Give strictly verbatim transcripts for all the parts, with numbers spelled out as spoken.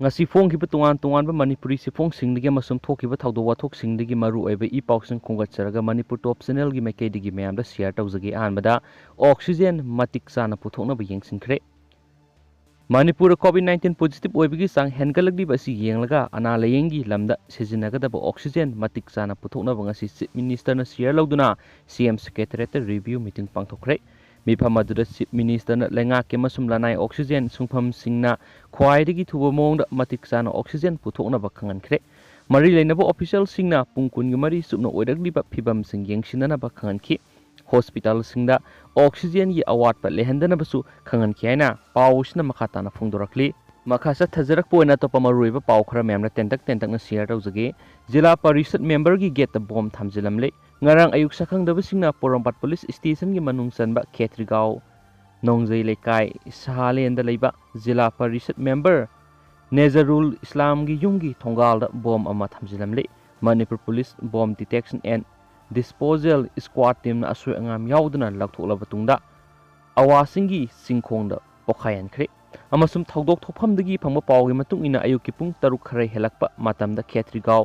ꯉꯁꯤ ꯐꯣꯡꯈꯤꯕ ꯇꯣꯉꯥꯟ ꯇꯣꯉꯥꯟꯕ ꯃꯅꯤꯄꯨꯔꯤ ꯆꯦꯐꯣꯡꯁꯤꯡꯗꯒꯤ ꯑꯃꯁꯨꯡ ꯊꯣꯛꯈꯤꯕ ꯊꯧꯗꯣꯛ ꯋꯥꯊꯣꯛꯁꯤꯡꯗꯒꯤ ꯃꯔꯨ ꯑꯣꯏꯕ ꯏ ꯄꯥꯎꯁꯤꯡ ꯈꯣꯝꯒꯠꯆꯔꯒ ꯃꯅꯤꯄꯨꯔ ꯇꯣꯞ ꯆꯦꯅꯦꯜꯒꯤ ꯃꯥꯏꯀꯩꯗꯒꯤ ꯃꯌꯥꯝꯗ ꯁꯤꯌꯥꯔ ꯇꯧꯖꯒꯦ꯫ ꯑꯍꯥꯟꯕꯗ ꯑꯣꯛꯁꯤꯖꯦꯟ ꯃꯇꯤꯛ ꯆꯥꯅ ꯄꯨꯊꯣꯛꯅꯕ ꯌꯦꯡꯁꯤꯟꯈ꯭ꯔꯦ꯫ ꯃꯅꯤꯄꯨꯔꯗ ꯀꯣꯚꯤꯗ ꯅꯥꯏꯟꯇꯤꯟ ꯄꯣꯖꯤꯇꯤꯚ ꯑꯣꯏꯕꯒꯤ ꯆꯥꯡ ꯍꯦꯟꯒꯠꯂꯛꯂꯤꯕ ꯑꯁꯤ ꯌꯦꯡꯂꯒ ꯑꯅꯥ ꯂꯥꯌꯦꯡꯒꯤ ꯂꯝꯗ ꯁꯤꯖꯤꯟꯅꯒꯗꯕ ꯑꯣꯛꯁꯤꯖꯦꯟ ꯃꯇꯤꯛ ꯆꯥꯅ ꯄꯨꯊꯣꯛꯅꯕ ꯉꯁꯤ ꯆꯤꯐ ꯃꯤꯅꯤꯁꯇꯔꯅ ꯁꯤꯌꯥꯔ ꯂꯧꯗꯨꯅ ꯁꯤ ꯑꯦꯝ ꯁꯦꯀ꯭ꯔꯦꯇꯔꯤꯌꯦꯠꯇ ꯔꯤꯚꯤꯌꯨ ꯃꯤꯇꯤꯡ ꯄꯥꯡꯊꯣꯛꯈ꯭ꯔꯦ꯫ ꯃꯤꯐꯝ ꯑꯗꯨꯗ ꯆꯤꯐ ꯃꯤꯅꯤꯁꯇꯔꯅ ꯂꯩꯉꯥꯛꯀꯤ ꯑꯃꯁꯨꯡ ꯂꯅꯥꯏ ꯑꯣꯛꯁꯤꯖꯦꯟ ꯁꯨꯡꯐꯝꯁꯤꯡꯅ ꯈ꯭ꯋꯥꯏꯗꯒꯤ ꯊꯨꯕ ꯃꯑꯣꯡꯗ ꯃꯇꯤꯛ ꯆꯥꯅ ꯑꯣꯛꯁꯤꯖꯦꯟ ꯄꯨꯊꯣꯛꯅꯕ ꯈꯪꯍꯟꯈ꯭ꯔꯦ꯫ ꯃꯔꯤ ꯂꯩꯅꯕ ꯑꯣꯐꯤꯁꯤꯌꯦꯜꯁꯤꯡꯅ ꯄꯨꯡ ꯀꯨꯟꯒ ꯃꯔꯤ ꯆꯨꯞꯅ ꯑꯣꯏꯔꯛꯂꯤꯕ ꯐꯤꯚꯝꯁꯤꯡ ꯌꯦꯡꯁꯤꯟꯅꯅꯕ ꯈꯪꯍꯟꯈꯤ꯫ ꯍꯣꯁꯄꯤꯇꯥꯜꯁꯤꯡꯗ ꯑꯣꯛꯁꯤꯖꯦꯟꯒꯤ ꯑꯋꯥꯠꯄ ꯂꯩꯍꯟꯗꯅꯕꯁꯨ ꯈꯪꯍꯟꯈꯤ ꯍꯥꯏꯅ ꯄꯥꯎ ꯑꯁꯤꯅ ꯃꯈꯥ ꯇꯥꯅ ꯐꯣꯡꯗꯣꯔꯛꯂꯤ꯫ ꯃꯈꯥ ꯆꯠꯊꯖꯔꯛꯄ ꯑꯣꯏꯅ ꯑꯇꯣꯞꯄ ꯃꯔꯨꯑꯣꯏꯕ ꯄꯥꯎ ꯈꯔ ꯃꯌꯥꯝꯅ ꯇꯦꯟꯇꯛ ꯇꯦꯟꯇꯛꯅ ꯁꯤꯌꯥꯔ ꯇꯧꯖꯒꯦ꯫ ꯖꯤꯂꯥ ꯄꯔꯤꯁꯠ ꯃꯦꯝꯕꯔꯒꯤ ꯒꯦꯠꯇ ꯕꯣꯝ ꯊꯝꯖꯤꯜꯂꯝꯂꯦ꯫ ꯉꯔꯥꯡ ꯑꯌꯨꯛ ꯁꯛꯈꯪꯗꯕꯁꯤꯡꯅ ꯄꯣꯔꯣꯝꯄꯥꯠ ꯄꯨꯂꯤꯁ ꯁ꯭ꯇꯦꯁꯟꯒꯤ ꯃꯅꯨꯡ ꯆꯟꯕ ꯈꯦꯇ꯭ꯔꯤꯒꯥꯎ ꯅꯣꯡꯖꯩ ꯂꯩꯀꯥꯏ ꯁꯍꯥꯂꯦꯟꯗ ꯂꯩꯕ ꯖꯤꯂꯥ ꯄꯔꯤꯁꯠ ꯃꯦꯝꯕꯔ ꯅꯦꯖꯔꯨꯜ ꯏꯁꯂꯥꯝꯒꯤ ꯌꯨꯝꯒꯤ ꯊꯣꯡꯒꯥꯜꯗ ꯕꯣꯝ ꯑꯃ ꯊꯝꯖꯤꯜꯂꯝꯂꯦ꯫ Manipur police bomb detection and disposal squad team ꯑꯁꯣꯏ ꯑꯉꯥꯝ ꯌꯥꯎꯗꯅ ꯂꯧꯊꯣꯛꯂꯕ ꯇꯨꯡꯗ ꯑꯋꯥꯁꯤꯡꯒꯤ ꯆꯤꯡꯈꯣꯡꯗ ꯄꯣꯈꯥꯏꯍꯟꯈ꯭ꯔꯦ꯫ ꯑꯃꯁꯨꯡ ꯊꯧꯗꯣꯛ ꯊꯣꯛꯐꯝꯗꯒꯤ ꯐꯪꯕ ꯄꯥꯎꯒꯤ ꯃꯇꯨꯡ ꯏꯟꯅ ꯑꯌꯨꯛꯀꯤ ꯄꯨꯡ ꯇꯔꯨꯛ ꯈꯔ ꯍꯦꯜꯂꯛꯄ ꯃꯇꯝꯗ ꯈꯦꯇ꯭ꯔꯤꯒꯥꯎ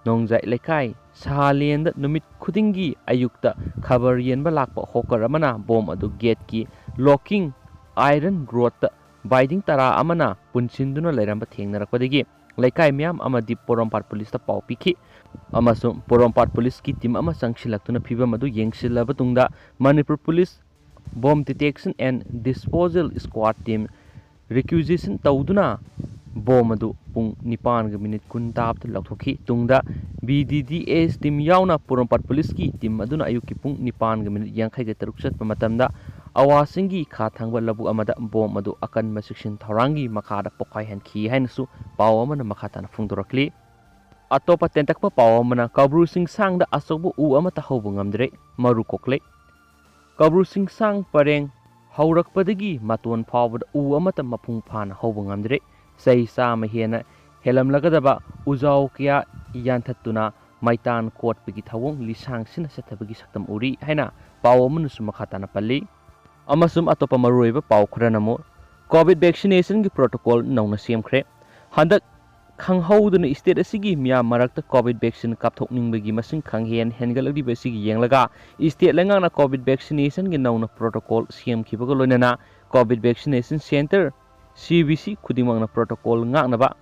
ꯅꯣꯡꯖꯥꯏ ꯂꯩꯀꯥꯏ ꯁꯍꯥꯂꯦꯟꯗ ꯅꯨꯃꯤꯠ ꯈꯨꯗꯤꯡꯒꯤ ꯑꯌꯨꯛꯇ ꯈꯕꯔ ꯌꯦꯟꯕ ꯂꯥꯛꯄ ꯍꯣꯀꯔ ꯑꯃꯅ ꯕꯣꯝ ꯑꯗꯨ ꯒꯦꯠꯀꯤ ꯂꯣꯀꯤꯡ ꯑꯥꯏꯔꯟ ꯔꯣꯗꯇ ꯕꯥꯏꯗꯤꯡ ꯇꯔꯥ ꯑꯃꯅ ꯄꯨꯟꯁꯤꯟꯗꯨꯅ ꯂꯩꯔꯝꯕ ꯊꯦꯡꯅꯔꯛꯄꯗꯒꯤ ꯂꯩꯀꯥꯏ ꯃꯤꯌꯥꯝ ꯑꯃꯗꯤ ꯄꯣꯔꯣꯝꯄꯥꯠ ꯄꯨꯂꯤꯁꯇ ꯄꯥꯎ ꯄꯤꯈꯤ꯫ ꯑꯃꯁꯨꯡ ꯄꯣꯔꯣꯝꯄꯥꯠ ꯄꯨꯂꯤꯁꯀꯤ ꯇꯤꯝ ꯑꯃ ꯆꯪꯁꯤꯜꯂꯛꯇꯨꯅ ꯐꯤꯚꯝ ꯑꯗꯨ ꯌꯦꯡꯁꯤꯜꯂꯕ ꯇꯨꯡꯗ Manipur police bomb detection and disposal squad team requisition ꯇꯧꯗꯨꯅ ꯕꯣꯝ ꯑꯗꯨ ꯄꯨꯡ ꯅꯤꯄꯥꯟꯒ ꯃꯤꯅꯤꯠ ꯀꯨꯟ ꯇꯥꯕꯗ ꯂꯧꯊꯣꯛꯈꯤ꯫ ꯇꯨꯡꯗ ꯕꯤ ꯗꯤ ꯗꯤ ꯑꯦꯁ ꯇꯤꯝ ꯌꯥꯎꯅ ꯄꯣꯔꯣꯝꯄꯥꯠ ꯄꯨꯂꯤꯁꯀꯤ ꯇꯤꯝ ꯑꯗꯨꯅ ꯑꯌꯨꯛꯀꯤ ꯄꯨꯡ ꯅꯤꯄꯥꯟꯒ ꯃꯤꯅꯤꯠ ꯌꯥꯡꯈꯩꯒ ꯇꯔꯨꯛ ꯆꯠꯄ ꯃꯇꯝꯗ ꯑꯋꯥꯁꯤꯡꯒꯤ ꯈꯥ ꯊꯪꯕ ꯂꯧꯕꯨꯛ ꯑꯃꯗ ꯕꯣꯝ ꯑꯗꯨ ꯑꯀꯟꯕ ꯆꯦꯛꯁꯤꯟ ꯊꯧꯔꯥꯡꯒꯤ ꯃꯈꯥꯗ ꯄꯣꯈꯥꯏꯍꯟꯈꯤ ꯍꯥꯏꯅꯁꯨ ꯄꯥꯎ ꯑꯃꯅ ꯃꯈꯥ ꯇꯥꯅ ꯐꯣꯡꯗꯣꯔꯛꯂꯤ꯫ ꯑꯇꯣꯞꯄ ꯇꯦꯟꯇꯛꯄ ꯄꯥꯎ ꯑꯃꯅ ꯀꯧꯕ꯭ꯔꯨ ꯆꯤꯡꯁꯥꯡꯗ ꯑꯆꯧꯕ ꯎ ꯑꯃꯠꯇ ꯍꯧꯕ ꯉꯝꯗ꯭ꯔꯦ, ꯃꯔꯨ ꯀꯣꯛꯂꯦ꯫ ꯀꯧꯕ꯭ꯔꯨ ꯆꯤꯡꯁꯥꯡ ꯄꯔꯦꯡ ꯍꯧꯔꯛꯄꯗꯒꯤ ꯃꯇꯣꯟ ꯐꯥꯎꯕꯗ ꯎ ꯑꯃꯠꯇ ꯃꯄꯨꯡ ꯐꯥꯅ ꯍꯧꯕ ꯉꯝꯗ꯭ꯔꯦ꯫ ꯆꯍꯤ ꯆꯥꯝꯃ ꯍꯦꯟꯅ ꯍꯦꯜꯂꯝꯂꯒꯗꯕ ꯎꯖꯥꯎ ꯀꯌꯥ ꯌꯥꯟꯊꯠꯇꯨꯅ ꯃꯩꯇꯥꯟ ꯀꯣꯠꯄꯒꯤ ꯊꯧꯑꯣꯡ ꯂꯤꯁꯥꯡ ꯁꯤꯟꯅ ꯆꯠꯊꯕꯒꯤ ꯁꯛꯇꯝ ꯎꯔꯤ ꯍꯥꯏꯅ ꯄꯥꯎ ꯑꯃꯅꯁꯨ ꯃꯈꯥ ꯇꯥꯅ ꯄꯜꯂꯤ꯫ ꯑꯃꯁꯨꯡ ꯑꯇꯣꯞꯄ ꯃꯔꯨꯑꯣꯏꯕ ꯄꯥꯎ ꯈꯔꯅ ꯑꯃꯨꯛ ꯀꯣꯚꯤꯗ ꯚꯦꯛꯁꯤꯅꯦꯁꯟꯒꯤ ꯄ꯭ꯔꯣꯇꯣꯀꯣꯜ ꯅꯧꯅ ꯁꯦꯝꯈ꯭ꯔꯦ꯫ ꯍꯟꯗꯛ ꯈꯪꯍꯧꯗꯅ state ꯑꯁꯤꯒꯤ ꯃꯤꯌꯥꯝ ꯃꯔꯛꯇ COVID vaccine ꯀꯥꯞꯊꯣꯛꯅꯤꯡꯕꯒꯤ ꯃꯁꯤꯡ ꯈꯪꯍꯦꯟ ꯍꯦꯟꯒꯠꯂꯛꯂꯤꯕ ꯑꯁꯤꯒꯤ ꯌꯦꯡꯂꯒ, state ꯂꯩꯉꯥꯛꯅ COVID vaccinationꯒꯤ ꯅꯧꯅ protocol ꯁꯦꯝꯈꯤꯕꯒ ꯂꯣꯏꯅꯅ COVID vaccination center, C V C ꯈꯨꯗꯤꯡꯃꯛꯅ protocol ꯉꯥꯛꯅꯕ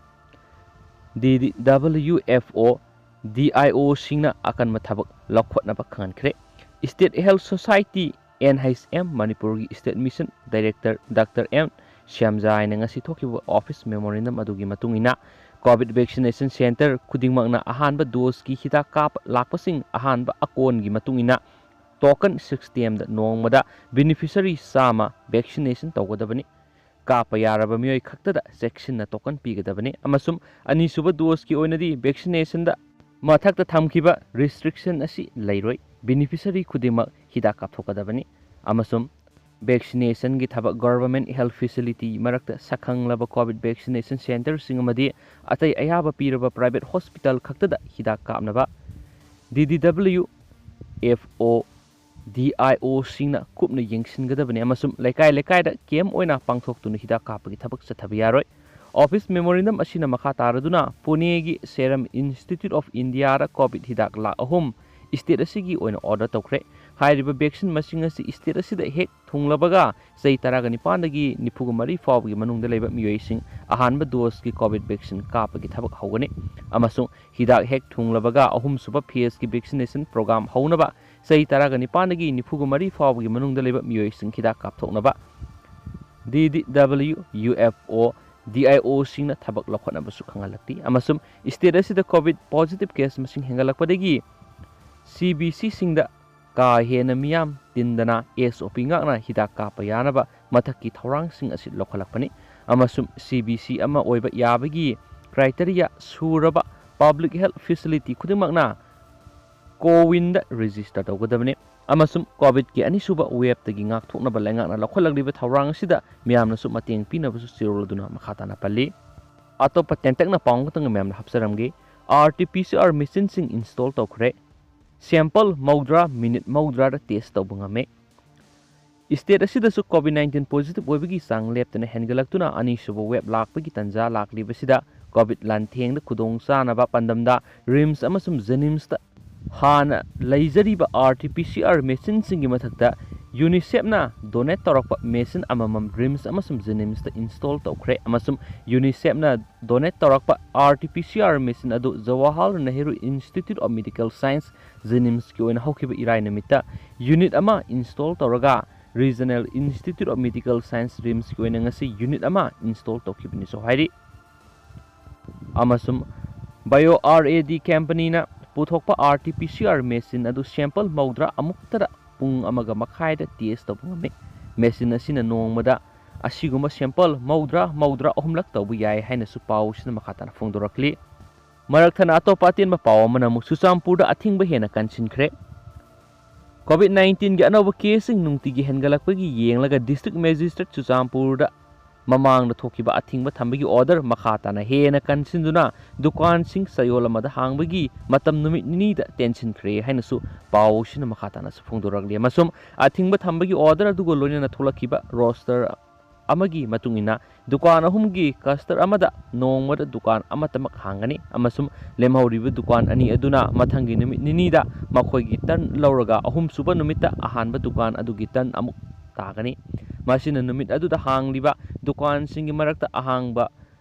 D D W F O D I Oꯁꯤꯡꯅ ꯑꯀꯟꯕ ꯊꯕꯛ ꯂꯧꯈꯠꯅꯕ ꯈꯪꯍꯟꯈ꯭ꯔꯦ꯫ State Health Society, N H M, ꯃꯅꯤꯄꯨꯔꯒꯤ state mission director Doctor M ꯁ꯭ꯌꯥꯝꯖꯥꯏꯅ ꯉꯁꯤ ꯊꯣꯛꯈꯤꯕ office memorandum ꯑꯗꯨꯒꯤ ꯃꯇꯨꯡ ꯏꯟꯅ, COVID vaccination center ꯈꯨꯗꯤꯡꯃꯛꯅ ꯑꯍꯥꯟꯕ doseꯀꯤ ꯍꯤꯗꯥꯛ ꯀꯥꯞꯄ ꯂꯥꯛꯄꯁꯤꯡ ꯑꯍꯥꯟꯕ ꯑꯀꯣꯟꯒꯤ ꯃꯇꯨꯡ ꯏꯟꯅ token systemꯗ ꯅꯣꯡꯃꯗ beneficiary ꯆꯥꯝꯃ vaccination ꯇꯧꯒꯗꯕꯅꯤ꯫ ꯀꯥꯞꯄ ꯌꯥꯔꯕ ꯃꯤꯑꯣꯏ ꯈꯛꯇꯗ ꯆꯦꯛꯁꯤꯟꯅ token ꯄꯤꯒꯗꯕꯅꯤ ꯑꯃꯁꯨꯡ ꯑꯅꯤꯁꯨꯕ doseꯀꯤ ꯑꯣꯏꯅꯗꯤ vaccinationꯗ ꯃꯊꯛꯇ ꯊꯝꯈꯤꯕ restriction ꯑꯁꯤ ꯂꯩꯔꯣꯏ꯫ Beneficiary ꯈꯨꯗꯤꯡꯃꯛ ꯍꯤꯗꯥꯛ ꯀꯥꯞꯊꯣꯛꯀꯗꯕꯅꯤ ꯑꯃꯁꯨꯡ vaccinationꯒꯤ ꯊꯕꯛ government health facility ꯃꯔꯛꯇ ꯁꯛꯈꯪꯂꯕ COVID vaccination centerꯁꯤꯡ ꯑꯃꯗꯤ ꯑꯇꯩ ꯑꯌꯥꯕ ꯄꯤꯔꯕ private hospital ꯈꯛꯇꯗ ꯍꯤꯗꯥꯛ ꯀꯥꯞꯅꯕ D D W F O D I Oꯁꯤꯡꯅ ꯀꯨꯞꯅ ꯌꯦꯡꯁꯤꯟꯒꯗꯕꯅꯤ ꯑꯃꯁꯨꯡ ꯂꯩꯀꯥꯏ ꯂꯩꯀꯥꯏꯗ camp ꯑꯣꯏꯅ ꯄꯥꯡꯊꯣꯛꯇꯨꯅ ꯍꯤꯗꯥꯛ ꯀꯥꯞꯄꯒꯤ ꯊꯕꯛ ꯆꯠꯊꯕ ꯌꯥꯔꯣꯏ꯫ Office memorandum ꯑꯁꯤꯅ ꯃꯈꯥ ꯇꯥꯔꯗꯨꯅ ꯄꯨꯅꯦꯒꯤ Serum Institute of Indiaꯗ COVID ꯍꯤꯗꯥꯛ ꯂꯥꯈ ꯑꯍꯨꯝ state ꯑꯁꯤꯒꯤ ꯑꯣꯏꯅ order ꯇꯧꯈ꯭ꯔꯦ꯫ ꯍꯥꯏꯔꯤꯕ vaccine ꯃꯁꯤꯡ ꯑꯁꯤ state ꯑꯁꯤꯗ ꯍꯦꯛ ꯊꯨꯡꯂꯕꯒ ꯆꯍꯤ ꯇꯔꯥꯒ ꯅꯤꯄꯥꯟꯗꯒꯤ ꯅꯤꯐꯨꯒ ꯃꯔꯤ ꯐꯥꯎꯕꯒꯤ ꯃꯅꯨꯡꯗ ꯂꯩꯕ ꯃꯤꯑꯣꯏꯁꯤꯡ ꯑꯍꯥꯟꯕ doseꯀꯤ COVID vaccine ꯀꯥꯞꯄꯒꯤ ꯊꯕꯛ ꯍꯧꯒꯅꯤ ꯑꯃꯁꯨꯡ ꯍꯤꯗꯥꯛ ꯍꯦꯛ ꯊꯨꯡꯂꯕꯒ ꯑꯍꯨꯝꯁꯨꯕ phaseꯀꯤ vaccination program ꯍꯧꯅꯕ ꯆꯍꯤ ꯇꯔꯥꯒ ꯅꯤꯄꯥꯟꯗꯒꯤ ꯅꯤꯐꯨꯒ ꯃꯔꯤ ꯐꯥꯎꯕꯒꯤ ꯃꯅꯨꯡꯗ ꯂꯩꯕ ꯃꯤꯑꯣꯏꯁꯤꯡ ꯍꯤꯗꯥꯛ ꯀꯥꯞꯊꯣꯛꯅꯕ D D W F O D I Oꯁꯤꯡꯅ ꯊꯕꯛ ꯂꯧꯈꯠꯅꯕꯁꯨ ꯈꯪꯍꯜꯂꯛꯂꯤ ꯑꯃꯁꯨꯡ state ꯑꯁꯤꯗ COVID positive case ꯃꯁꯤꯡ ꯍꯦꯟꯒꯠꯂꯛꯄꯗꯒꯤ C V Cꯁꯤꯡꯗ ꯀꯥ ꯍꯦꯟꯅ ꯃꯤꯌꯥꯝ ꯇꯤꯟꯗꯅ S O P ꯉꯥꯛꯅ ꯍꯤꯗꯥꯛ ꯀꯥꯞꯄ ꯌꯥꯅꯕ ꯃꯊꯛꯀꯤ ꯊꯧꯔꯥꯡꯁꯤꯡ ꯑꯁꯤ ꯂꯧꯈꯠꯂꯛꯄꯅꯤ ꯑꯃꯁꯨꯡ C V C ꯑꯃ ꯑꯣꯏꯕ ꯌꯥꯕꯒꯤ criteria ꯁꯨꯔꯕ public health facility ꯈꯨꯗꯤꯡꯃꯛꯅ CoWINꯗ register ꯇꯧꯒꯗꯕꯅꯤ ꯑꯃꯁꯨꯡ COVIDꯀꯤ ꯑꯅꯤꯁꯨꯕ waveꯇꯒꯤ ꯉꯥꯛꯊꯣꯛꯅꯕ ꯂꯩꯉꯥꯛꯅ ꯂꯧꯈꯠꯂꯛꯂꯤꯕ ꯊꯧꯔꯥꯡ ꯑꯁꯤꯗ ꯃꯤꯌꯥꯝꯅꯁꯨ ꯃꯇꯦꯡ ꯄꯤꯅꯕꯁꯨ ꯆꯦꯔꯣꯜ ꯑꯗꯨꯅ ꯃꯈꯥ ꯇꯥꯅ ꯄꯜꯂꯤ꯫ ꯑꯇꯣꯞꯄ ꯇꯦꯟꯇꯛꯅ ꯄꯥꯎ ꯑꯃꯈꯛꯇꯪ ꯃꯌꯥꯝꯗ ꯍꯥꯞꯆꯔꯝꯒꯦ꯫ R T P C R machineꯁꯤꯡ install ꯇꯧꯈ꯭ꯔꯦ꯫ Sample ꯃꯧꯗ꯭ꯔꯥ, minute ꯃꯧꯗ꯭ꯔꯥꯗ test ꯇꯧꯕ ꯉꯝꯃꯦ꯫ State ꯑꯁꯤꯗꯁꯨ COVID nineteen positive ꯑꯣꯏꯕꯒꯤ ꯆꯥꯡ ꯂꯦꯞꯇꯅ ꯍꯦꯟꯒꯠꯂꯛꯇꯨꯅ ꯑꯅꯤꯁꯨꯕ wave ꯂꯥꯛꯄꯒꯤ ꯇꯥꯟꯖꯥ ꯂꯥꯛꯂꯤꯕꯁꯤꯗ COVID ꯂꯥꯟꯊꯦꯡꯗ ꯈꯨꯗꯣꯡ ꯆꯥꯅꯕ ꯄꯥꯟꯗꯝꯗ RIMS ꯑꯃꯁꯨꯡ JNIMSꯇ ꯍꯥꯟꯅ ꯂꯩꯖꯔꯤꯕ RT-PCR machineꯁꯤꯡꯒꯤ ꯃꯊꯛꯇ UNICEFꯅ donate ꯇꯧꯔꯛꯄ machine ꯑꯃꯃꯝ RIMS ꯑꯃꯁꯨꯡ JNIMSꯇ install ꯇꯧꯈ꯭ꯔꯦ ꯑꯃꯁꯨꯡ UNICEFꯅ donate ꯇꯧꯔꯛꯄ RT-PCR machine ꯑꯗꯨ Jawaharlal Nehru Institute of Medical Science, JNIMSꯀꯤ ꯑꯣꯏꯅ ꯍꯧꯈꯤꯕ ꯏꯔꯥꯏ ꯅꯨꯃꯤꯠꯇ unit ꯑꯃ install ꯇꯧꯔꯒ Regional Institute of Medical Science, RIMSꯀꯤ ꯑꯣꯏꯅ ꯉꯁꯤ unit ꯑꯃ install ꯇꯧꯈꯤꯕꯅꯤꯁꯨ ꯍꯥꯏꯔꯤ꯫ ꯑꯃꯁꯨꯡ BioRAD companyꯅ ꯄꯨꯊꯣꯛꯄ RT-PCR machine ꯑꯗꯨ sample ꯃꯧꯗ꯭ꯔꯥ ꯑꯃꯨꯛꯇꯗ ꯄꯨꯡ ꯑꯃꯒ ꯃꯈꯥꯏꯗ test ꯇꯧꯕ ꯉꯝꯃꯤ꯫ Machine ꯑꯁꯤꯅ ꯅꯣꯡꯃꯗ ꯑꯁꯤꯒꯨꯝꯕ sample ꯃꯧꯗ꯭ꯔꯥ, ꯃꯧꯗ꯭ꯔꯥ ꯑꯍꯨꯝꯂꯛ ꯇꯧꯕ ꯌꯥꯏ ꯍꯥꯏꯅꯁꯨ ꯄꯥꯎꯁꯤꯅ ꯃꯈꯥ ꯇꯥꯅ ꯐꯣꯡꯗꯣꯔꯛꯂꯤ꯫ ꯃꯔꯛ ꯊꯠꯅ ꯑꯇꯣꯞꯄ ꯑꯇꯦꯟꯕ ꯄꯥꯎ ꯑꯃꯅ ꯑꯃꯨꯛ ꯆꯨꯔꯆꯥꯟꯄꯨꯔꯗ ꯑꯊꯤꯡꯕ ꯍꯦꯟꯅ ꯀꯟꯁꯤꯟꯈ꯭ꯔꯦ꯫ COVID nineteenꯒꯤ ꯑꯅꯧꯕ caseꯁꯤꯡ ꯅꯨꯡꯇꯤꯒꯤ ꯍꯦꯟꯒꯠꯂꯛꯄꯒꯤ ꯌꯦꯡꯂꯒ district magistrate ꯆꯨꯔꯆꯥꯟꯄꯨꯔꯗ ꯃꯃꯥꯡꯗ ꯊꯣꯛꯈꯤꯕ ꯑꯊꯤꯡꯕ ꯊꯝꯕꯒꯤ order ꯃꯈꯥ ꯇꯥꯅ ꯍꯦꯟꯅ ꯀꯟꯁꯤꯟꯗꯨꯅ ꯗꯨꯀꯥꯟꯁꯤꯡ ꯆꯌꯣꯜ ꯑꯃꯗ ꯍꯥꯡꯕꯒꯤ ꯃꯇꯝ ꯅꯨꯃꯤꯠ ꯅꯤꯅꯤꯗ ꯇꯦꯟꯁꯤꯟꯈ꯭ꯔꯦ ꯍꯥꯏꯅꯁꯨ ꯄꯥꯎꯁꯤꯅ ꯃꯈꯥ ꯇꯥꯅꯁꯨ ꯐꯣꯡꯗꯣꯔꯛꯂꯤ꯫ ꯑꯃꯁꯨꯡ ꯑꯊꯤꯡꯕ ꯊꯝꯕꯒꯤ order ꯑꯗꯨꯒ ꯂꯣꯏꯅꯅ ꯊꯣꯛꯂꯛꯈꯤꯕ roster ꯑꯃꯒꯤ ꯃꯇꯨꯡ ꯏꯟꯅ ꯗꯨꯀꯥꯟ ꯑꯍꯨꯝꯒꯤ cluster ꯑꯃꯗ ꯅꯣꯡꯃꯗ ꯗꯨꯀꯥꯟ ꯑꯃꯠꯇꯃꯛ ꯍꯥꯡꯒꯅꯤ ꯑꯃꯁꯨꯡ ꯂꯦꯝꯍꯧꯔꯤꯕ ꯗꯨꯀꯥꯟ ꯑꯅꯤ ꯑꯗꯨꯅ ꯃꯊꯪꯒꯤ ꯅꯨꯃꯤꯠ ꯅꯤꯅꯤꯗ ꯃꯈꯣꯏꯒꯤ turn ꯂꯧꯔꯒ ꯑꯍꯨꯝꯁꯨꯕ ꯅꯨꯃꯤꯠꯇ ꯑꯍꯥꯟꯕ ꯗꯨꯀꯥꯟ ꯑꯗꯨꯒꯤ turn ꯑꯃꯨꯛ ꯇꯥꯒꯅꯤ꯫ ꯃꯁꯤꯅ ꯅꯨꯃꯤꯠ ꯑꯗꯨꯗ ꯍꯥꯡꯂꯤꯕ ꯗꯨꯀꯥꯟꯁꯤꯡꯒꯤ ꯃꯔꯛꯇ ꯑꯍꯥꯡꯕ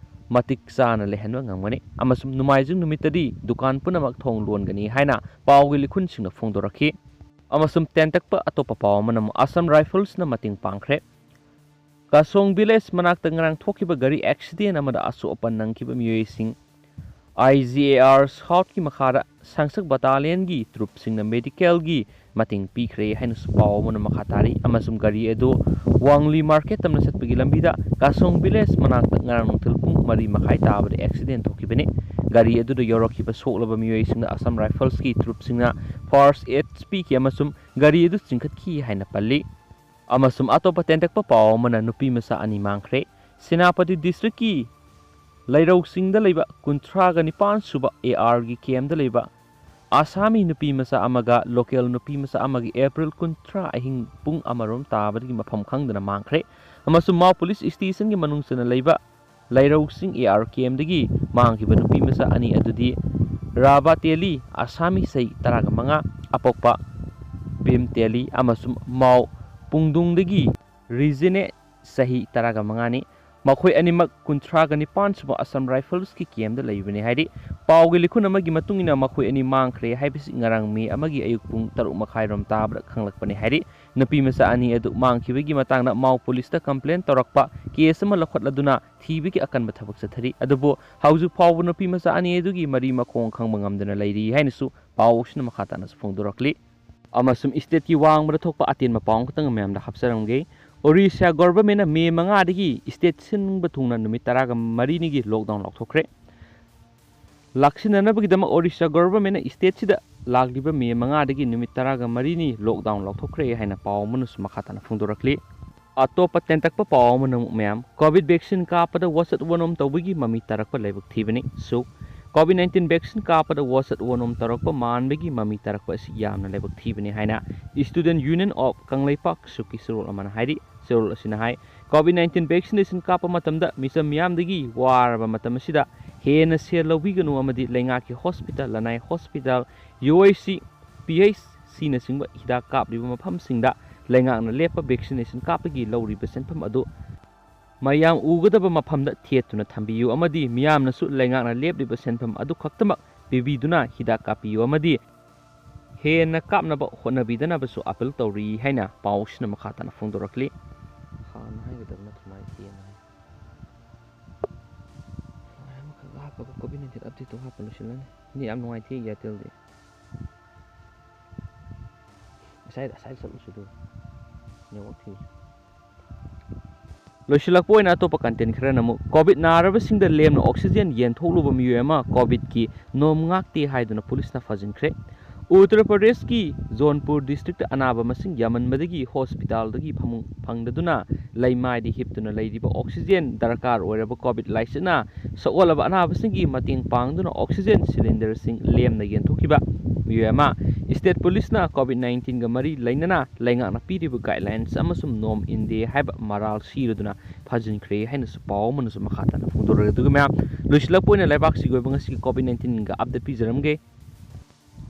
ꯃꯇꯤꯛ ꯆꯥꯅ ꯂꯩꯍꯟꯕ ꯉꯝꯒꯅꯤ ꯑꯃꯁꯨꯡ ꯅꯣꯡꯃꯥꯏꯖꯤꯡ ꯅꯨꯃꯤꯠꯇꯗꯤ ꯗꯨꯀꯥꯟ ꯄꯨꯝꯅꯃꯛ ꯊꯣꯡ ꯂꯣꯟꯒꯅꯤ ꯍꯥꯏꯅ ꯄꯥꯎꯒꯤ ꯂꯤꯈꯨꯟꯁꯤꯡꯅ ꯐꯣꯡꯗꯣꯔꯛꯈꯤ꯫ ꯑꯃꯁꯨꯡ ꯇꯦꯟꯇꯛꯄ ꯑꯇꯣꯞꯄ ꯄꯥꯎ ꯑꯃꯅ ꯑꯃꯨꯛ Assam Riflesꯅ ꯃꯇꯦꯡ ꯄꯥꯡꯈ꯭ꯔꯦ꯫ Kasong Village ꯃꯅꯥꯛꯇ ꯉꯔꯥꯡ ꯊꯣꯛꯈꯤꯕ ꯒꯥꯔꯤ accident ꯑꯃꯗ ꯑꯁꯣꯛ ꯑꯄꯟ ꯅꯪꯈꯤꯕ ꯃꯤꯑꯣꯏꯁꯤꯡ IGAR Southꯀꯤ ꯃꯈꯥꯗ ꯁꯪꯁꯛ battalionꯒꯤ troopꯁꯤꯡꯅ medicalꯒꯤ ꯃꯇꯦꯡ ꯄꯤꯈ꯭ꯔꯦ ꯍꯥꯏꯅꯁꯨ ꯄꯥꯎ ꯑꯃꯅ ꯃꯈꯥ ꯇꯥꯔꯤ꯫ ꯑꯃꯁꯨꯡ ꯒꯥꯔꯤ ꯑꯗꯨ ꯋꯥꯡꯂꯤ market ꯇꯝꯅ ꯆꯠꯄꯒꯤ ꯂꯝꯕꯤꯗ Kasong Village ꯃꯅꯥꯛꯇ ꯉꯔꯥꯡ ꯅꯨꯡꯊꯤꯜ ꯄꯨꯡ ꯃꯔꯤ ꯃꯈꯥꯏ ꯇꯥꯕꯗ accident ꯊꯣꯛꯈꯤꯕꯅꯤ꯫ ꯒꯥꯔꯤ ꯑꯗꯨꯗ ꯌꯥꯎꯔꯛꯈꯤꯕ ꯁꯣꯛꯂꯕ ꯃꯤꯑꯣꯏꯁꯤꯡꯅ Assam Riflesꯀꯤ troopꯁꯤꯡꯅ first aid ꯄꯤꯈꯤ ꯑꯃꯁꯨꯡ ꯒꯥꯔꯤ ꯑꯗꯨ ꯆꯤꯡꯈꯠꯈꯤ ꯍꯥꯏꯅ ꯄꯜꯂꯤ꯫ ꯑꯃꯁꯨꯡ ꯑꯇꯣꯞꯄ ꯇꯦꯟꯇꯛꯄ ꯄꯥꯎ ꯑꯃꯅ ꯅꯨꯄꯤ ꯃꯆꯥ ꯑꯅꯤ ꯃꯥꯡꯈ꯭ꯔꯦ꯫ ꯁꯦꯅꯥꯄꯇꯤ districtꯀꯤ ꯂꯩꯔꯧꯁꯤꯡꯗ ꯂꯩꯕ ꯀꯨꯟꯊ꯭ꯔꯥꯒ ꯅꯤꯄꯥꯟ ꯁꯨꯕ ARꯒꯤ campꯇ ꯂꯩꯕ ꯑꯁꯥꯃꯤ ꯅꯨꯄꯤ ꯃꯆꯥ ꯑꯃꯒ ꯂꯣꯀꯦꯜ ꯅꯨꯄꯤ ꯃꯆꯥ ꯑꯃꯒꯤ ꯑꯦꯄ꯭ꯔꯤꯜ ꯀꯨꯟꯊ꯭ꯔꯥ ꯑꯍꯤꯡ ꯄꯨꯡ ꯑꯃꯔꯣꯝ ꯇꯥꯕꯗꯒꯤ ꯃꯐꯝ ꯈꯪꯗꯅ ꯃꯥꯡꯈ꯭ꯔꯦ꯫ ꯑꯃꯁꯨꯡ ꯃꯥꯎ ꯄꯨꯂꯤꯁ ꯁ꯭ꯇꯦꯁꯟꯒꯤ ꯃꯅꯨꯡ ꯆꯟꯅ ꯂꯩꯕ ꯂꯩꯔꯧ ꯆꯤꯡ ꯑꯦ ꯑꯥꯔ ꯀꯦꯝꯗꯒꯤ ꯃꯥꯡꯈꯤꯕ ꯅꯨꯄꯤ ꯃꯆꯥ ꯑꯅꯤ ꯑꯗꯨꯗꯤ ꯔꯥꯕꯥ ꯇꯦꯂꯤ, ꯑꯁꯥꯃꯤ, ꯆꯍꯤ ꯇꯔꯥꯒ ꯃꯉꯥ, ꯑꯄꯣꯛꯄ ꯄꯦꯝ ꯇꯦꯂꯤ, ꯑꯃꯁꯨꯡ ꯃꯥꯎ ꯄꯨꯡꯗꯨꯡꯗꯒꯤ ꯔꯤꯖꯤꯅꯦ, ꯆꯍꯤ ꯇꯔꯥꯒ ꯃꯉꯥꯅꯤ꯫ ꯃꯈꯣꯏ ꯑꯅꯤꯃꯛ ꯀꯨꯟꯊ꯭ꯔꯥꯒ ꯅꯤꯄꯥꯟ ꯁꯨꯕ ꯑꯁꯥꯝ ꯔꯥꯏꯐꯜꯁꯀꯤ ꯀꯦꯝꯗ ꯂꯩꯕꯅꯤ ꯍꯥꯏꯔꯤ꯫ ꯄꯥꯎꯒꯤ ꯂꯤꯈꯨꯟ ꯑꯃꯒꯤ ꯃꯇꯨꯡ ꯏꯟꯅ ꯃꯈꯣꯏ ꯑꯅꯤ ꯃꯥꯡꯈ꯭ꯔꯦ ꯍꯥꯏꯕꯁꯤ ꯉꯔꯥꯡ ꯃꯦ ꯑꯃꯒꯤ ꯑꯌꯨꯛ ꯄꯨꯡ ꯇꯔꯨꯛ ꯃꯈꯥꯏꯔꯣꯝ ꯇꯥꯕꯗ ꯈꯪꯂꯛꯄꯅꯤ ꯍꯥꯏꯔꯤ꯫ ꯅꯨꯄꯤ ꯃꯆꯥ ꯑꯅꯤ ꯑꯗꯨ ꯃꯥꯡꯈꯤꯕꯒꯤ ꯃꯇꯥꯡꯗ ꯃꯥꯎ ꯄꯨꯂꯤꯁꯇ ꯀꯝꯄ꯭ꯂꯦꯟ ꯇꯧꯔꯛꯄ ꯀꯦꯁ ꯑꯃ ꯂꯧꯈꯠꯂꯗꯨꯅ ꯊꯤꯕꯒꯤ ꯑꯀꯟꯕ ꯊꯕꯛ ꯆꯠꯊꯔꯤ꯫ ꯑꯗꯨꯕꯨ ꯍꯧꯖꯤꯛ ꯐꯥꯎꯕ ꯅꯨꯄꯤ ꯃꯆꯥ ꯑꯅꯤ ꯑꯗꯨꯒꯤ ꯃꯔꯤ ꯃꯈꯣꯡ ꯈꯪꯕ ꯉꯝꯗꯅ ꯂꯩꯔꯤ ꯍꯥꯏꯅꯁꯨ ꯄꯥꯎꯁꯤꯅ ꯃꯈꯥ ꯇꯥꯅꯁꯨ ꯐꯣꯡꯗꯣꯔꯛꯂꯤ꯫ ꯑꯃꯁꯨꯡ ꯁ꯭ꯇꯦꯠꯀꯤ ꯋꯥꯡꯃꯗ ꯊꯣꯛꯄ ꯑꯇꯦꯟꯕ ꯄꯥꯎ ꯑꯃꯈꯛꯇꯪ ꯃꯌꯥꯝꯗ ꯍꯥꯞꯆꯔꯝꯒꯦ꯫ ꯑꯣꯔꯤꯁꯥ ꯒꯣꯚꯔꯟꯃꯦꯟꯠꯅ ꯃꯦ ꯃꯉꯥꯗꯒꯤ ꯁ꯭ꯇꯦꯠ ꯁꯤꯟꯕ ꯊꯨꯡꯅ ꯅꯨꯃꯤꯠ ꯇꯔꯥꯒ ꯃꯔꯤꯅꯤꯒꯤ ꯂꯣꯛꯗꯥꯎꯟ ꯂꯥꯎꯊꯣꯛꯈ꯭ꯔꯦ꯫ ꯂꯥꯛꯁꯤꯟꯅꯅꯕꯒꯤꯗꯃꯛ ꯑꯣꯔꯤꯁꯥ ꯒꯣꯚꯔꯟꯃꯦꯟꯠꯅ ꯁ꯭ꯇꯦꯠꯁꯤꯗ ꯂꯥꯛꯂꯤꯕ ꯃꯦ ꯃꯉꯥꯗꯒꯤ ꯅꯨꯃꯤꯠ ꯇꯔꯥꯒ ꯃꯔꯤꯅꯤ ꯂꯣꯛꯗꯥꯎꯟ ꯂꯥꯎꯊꯣꯛꯈ꯭ꯔꯦ ꯍꯥꯏꯅ ꯄꯥꯎ ꯑꯃꯅꯁꯨ ꯃꯈꯥ ꯇꯥꯅ ꯐꯣꯡꯗꯣꯔꯛꯂꯤ꯫ ꯑꯇꯣꯞꯄ ꯇꯦꯟꯇꯛꯄ ꯄꯥꯎ ꯑꯃꯅ ꯑꯃꯨꯛ ꯃꯌꯥꯝ, ꯀꯣꯚꯤꯗ ꯚꯦꯛꯁꯤꯟ ꯀꯥꯞꯄꯗ ꯋꯥꯆꯠ ꯋꯥꯅꯣꯝ ꯇꯧꯕꯒꯤ ꯃꯃꯤ ꯇꯥꯔꯛꯄ ꯂꯥꯏꯕꯛ ꯊꯤꯕꯅꯤ꯫ ꯁꯨꯛ, ꯀꯣꯚꯤꯗ ꯅꯥꯏꯟꯇꯤꯟ ꯚꯦꯛꯁꯤꯟ ꯀꯥꯞꯄꯗ ꯋꯥꯆꯠ ꯋꯥꯅꯣꯝ ꯇꯧꯔꯛꯄ ꯃꯥꯟꯕꯒꯤ ꯃꯃꯤ ꯇꯥꯔꯛꯄ ꯑꯁꯤ ꯌꯥꯝꯅ ꯂꯥꯏꯕꯛ ꯊꯤꯕꯅꯤ ꯍꯥꯏꯅ Student Union of ꯀꯪꯂꯩꯄꯥꯛ ꯁꯨꯛꯀꯤ ꯆꯦꯔꯣꯜ ꯑꯃꯅ ꯍꯥꯏꯔꯤ꯫ ꯆꯦꯔꯣꯜ ꯑꯁꯤꯅ ꯍꯥꯏ, ꯀꯣꯚꯤꯗ ꯅꯥꯏꯟꯇꯤꯟ ꯚꯦꯛꯁꯤꯅꯦꯁꯟ ꯀꯥꯞꯄ ꯃꯇꯝꯗ ꯃꯤꯆꯝ ꯃꯤꯌꯥꯝꯗꯒꯤ ꯋꯥꯔꯕ ꯃꯇꯝ ꯑꯁꯤꯗ ꯍꯦꯟꯅ ꯁꯦꯜ ꯂꯧꯕꯤꯒꯅꯨ ꯑꯃꯗꯤ ꯂꯩꯉꯥꯛꯀꯤ ꯍꯣꯁꯄꯤꯇꯥꯜ, ꯂꯅꯥꯏ hospital, U H C, P H ꯁꯤꯅꯆꯤꯡꯕ ꯍꯤꯗꯥꯛ ꯀꯥꯞꯂꯤꯕ ꯃꯐꯝꯁꯤꯡꯗ ꯂꯩꯉꯥꯛꯅ ꯂꯦꯞꯄ ꯚꯦꯛꯁꯤꯅꯦꯁꯟ ꯀꯥꯞꯄꯒꯤ ꯂꯧꯔꯤꯕ ꯁꯦꯟꯐꯝ ꯑꯗꯨ ꯃꯌꯥꯝ ꯎꯒꯗꯕ ꯃꯐꯝꯗ ꯊꯦꯠꯇꯨꯅ ꯊꯝꯕꯤꯌꯨ ꯑꯃꯗꯤ ꯃꯤꯌꯥꯝꯅꯁꯨ ꯂꯩꯉꯥꯛꯅ ꯂꯦꯞꯂꯤꯕ ꯁꯦꯟꯐꯝ ꯑꯗꯨ ꯈꯛꯇꯃꯛ ꯄꯤꯕꯤꯗꯨꯅ ꯍꯤꯗꯥꯛ ꯀꯥꯞꯄꯤꯌꯨ ꯑꯃꯗꯤ ꯍꯦꯟꯅ ꯀꯥꯞꯅꯕ ꯍꯣꯠꯅꯕꯤꯗꯅꯕꯁꯨ ꯑꯥꯄꯤꯜ ꯇꯧꯔꯤ ꯍꯥꯏꯅ ꯄꯥꯎꯁꯤꯅ ꯃꯈꯥ ꯇꯥꯅ ꯐꯣꯡꯗꯣꯔꯛꯂꯤ꯫ ꯍꯥꯟꯅ ꯍꯥꯏꯒꯗꯕ ꯅꯠꯇ꯭ꯔꯣ ꯃꯥꯏ ꯇꯦꯟꯅ ꯍꯥꯏ? ꯐ꯭ꯂꯥꯏ ꯑꯃꯈꯛ ꯍꯥꯞꯄꯒ ꯀꯣꯚꯤꯗ ꯅꯥꯏꯟꯇꯤꯟ ꯑꯞꯗꯦꯠꯇꯣ ꯍꯥꯞꯄ ꯂꯣꯏꯁꯤꯜꯂꯅꯤ꯫ ꯅꯦꯠ ꯌꯥꯝ ꯅꯨꯡꯉꯥꯏꯇꯦ ꯏꯌꯥꯔꯇꯦꯜꯗꯤ꯫ ꯉꯁꯥꯏ, ꯉꯁꯥꯏ ꯆꯠꯂꯨꯁꯤ ꯑꯗꯨ ꯅꯦꯠꯋꯥꯛ ꯊꯤꯔꯨꯁꯤ꯫ ꯂꯣꯏꯁꯤꯜꯂꯛꯄ ꯑꯣꯏꯅ ꯑꯇꯣꯞꯄ ꯀꯟꯇꯦꯟ ꯈꯔꯅ ꯑꯃꯨꯛ, ꯀꯣꯚꯤꯗ ꯅꯥꯔꯕꯁꯤꯡꯗ ꯂꯦꯝꯅ ꯑꯣꯛꯁꯤꯖꯦꯟ ꯌꯦꯟꯊꯣꯛꯂꯨꯕ ꯃꯤꯑꯣꯏ ꯑꯃ ꯀꯣꯚꯤꯗꯀꯤ ꯅꯣꯝ ꯉꯥꯛꯇꯦ ꯍꯥꯏꯗꯨꯅ ꯄꯨꯂꯤꯁꯅ ꯐꯥꯖꯤꯟꯈ꯭ꯔꯦ꯫ ꯎꯠꯇꯔ ꯄ꯭ꯔꯗꯦꯁꯀꯤ ꯖꯣꯟꯄꯨꯔ ꯗꯤꯁꯇ꯭ꯔꯤꯛꯇ ꯑꯅꯥꯕ ꯃꯁꯤꯡ ꯌꯥꯝꯃꯟꯕꯗꯒꯤ ꯍꯣꯁꯄꯤꯇꯥꯜꯗꯒꯤ ꯐꯃꯨꯡ ꯐꯪꯗꯗꯨꯅ ꯂꯩꯃꯥꯏꯗ ꯍꯤꯞꯇꯨꯅ ꯂꯩꯔꯤꯕ ꯑꯣꯛꯁꯤꯖꯦꯟ ꯗꯔꯀꯥꯔ ꯑꯣꯏꯔꯕ ꯀꯣꯚꯤꯗ ꯂꯥꯏꯆꯠꯅ ꯁꯛꯑꯣꯜꯂꯕ ꯑꯅꯥꯕꯁꯤꯡꯒꯤ ꯃꯇꯦꯡ ꯄꯥꯡꯗꯨꯅ ꯑꯣꯛꯁꯤꯖꯦꯟ ꯁꯤꯂꯤꯟꯗꯔꯁꯤꯡ ꯂꯦꯝꯅ ꯌꯦꯟꯊꯣꯛꯈꯤꯕ ꯃꯤꯑꯣꯏ ꯑꯃ꯫ ꯁ꯭ꯇꯦꯠ ꯄꯨꯂꯤꯁꯅ ꯀꯣꯚꯤꯗ ꯅꯥꯏꯟꯇꯤꯟꯒ ꯃꯔꯤ ꯂꯩꯅꯅ ꯂꯩꯉꯥꯛꯅ ꯄꯤꯔꯤꯕ ꯒꯥꯏꯗꯂꯥꯏꯟꯁ ꯑꯃꯁꯨꯡ ꯅꯣꯝ ꯏꯟꯗꯦ ꯍꯥꯏꯕ ꯃꯔꯥꯜ ꯁꯤꯔꯗꯨꯅ ꯐꯥꯖꯤꯟꯈ꯭ꯔꯦ ꯍꯥꯏꯅꯁꯨ ꯄꯥꯎ ꯑꯃꯅꯁꯨ ꯃꯈꯥ ꯇꯥꯅ ꯐꯣꯡꯗꯣꯔꯛꯂꯦ꯫ ꯑꯗꯨꯒ ꯃꯌꯥꯝ, ꯂꯣꯏꯁꯤꯜꯂꯛꯄ ꯑꯣꯏꯅ ꯂꯩꯕꯥꯛꯁꯤꯒꯤ ꯑꯣꯏꯕ ꯉꯁꯤꯒꯤ ꯀꯣꯚꯤꯗ ꯅꯥꯏꯟꯇꯤꯟꯒ ꯑꯞꯗꯦꯠ ꯄꯤꯖꯔꯝꯒꯦ꯫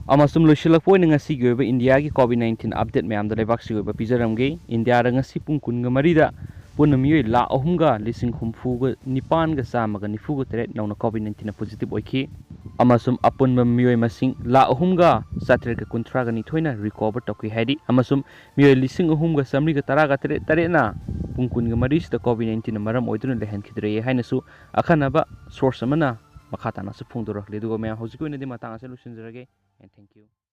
ꯑꯃꯁꯨꯡ ꯂꯣꯏꯁꯤꯜꯂꯛꯄ ꯑꯣꯏꯅ ꯉꯁꯤꯒꯤ ꯑꯣꯏꯕ ꯏꯟꯗꯤꯌꯥꯒꯤ ꯀꯣꯚꯤꯗ ꯅꯥꯏꯟꯇꯤꯟ ꯑꯞꯗꯦꯠ ꯃꯌꯥꯝꯗ ꯂꯩꯕꯥꯛꯁꯤꯒꯤ ꯑꯣꯏꯕ ꯄꯤꯖꯔꯝꯒꯦ꯫ ꯏꯟꯗꯤꯌꯥꯗ ꯉꯁꯤ ꯄꯨꯡ ꯀꯨꯟꯒ ꯃꯔꯤꯗ ꯄꯨꯟꯅ ꯃꯤꯑꯣꯏ ꯂꯥꯈ ꯑꯍꯨꯝꯒ ꯂꯤꯁꯤꯡ ꯍꯨꯝꯐꯨꯒ ꯅꯤꯄꯥꯟꯒ ꯆꯥꯝꯃꯒ ꯅꯤꯐꯨꯒ ꯇꯔꯦꯠ ꯅꯧꯅ ꯀꯣꯚꯤꯗ ꯅꯥꯏꯟꯇꯤꯟꯅ ꯄꯣꯖꯤꯇꯤꯚ ꯑꯣꯏꯈꯤ꯫ ꯑꯃꯁꯨꯡ ꯑꯄꯨꯟꯕ ꯃꯤꯑꯣꯏ ꯃꯁꯤꯡ ꯂꯥꯈ ꯑꯍꯨꯝꯒ ꯆꯥꯇ꯭ꯔꯦꯠꯀ ꯀꯨꯟꯊ꯭ꯔꯥꯒ ꯅꯤꯊꯣꯏꯅ ꯔꯤꯀꯣꯚꯔ ꯇꯧꯈꯤ ꯍꯥꯏꯔꯤ꯫ ꯑꯃꯁꯨꯡ ꯃꯤꯑꯣꯏ ꯂꯤꯁꯤꯡ ꯑꯍꯨꯝꯒ ꯆꯥꯃꯔꯤꯒ ꯇꯔꯥꯒ ꯇꯔꯦꯠ ꯇꯔꯦꯠꯅ ꯄꯨꯡ ꯀꯨꯟꯒ ꯃꯔꯤꯁꯤꯗ ꯀꯣꯚꯤꯗ ꯅꯥꯏꯟꯇꯤꯟꯅ ꯃꯔꯝ ꯑꯣꯏꯗꯨꯅ ꯂꯩꯍꯟꯈꯤꯗ꯭ꯔꯦ ꯍꯥꯏꯅꯁꯨ ꯑꯈꯟꯅꯕ ꯁꯣꯔꯁ ꯑꯃꯅ ꯃꯈꯥ ꯇꯥꯅꯁꯨ ꯐꯣꯡꯗꯣꯔꯛꯂꯤ꯫ ꯑꯗꯨꯒ ꯃꯌꯥꯝ, ꯍꯧꯖꯤꯛꯀꯤ ꯑꯣꯏꯅꯗꯤ ꯃꯇꯥꯡ ꯑꯁꯤꯗ ꯂꯣꯏꯁꯤꯟꯖꯔꯒꯦ꯫ And thank you.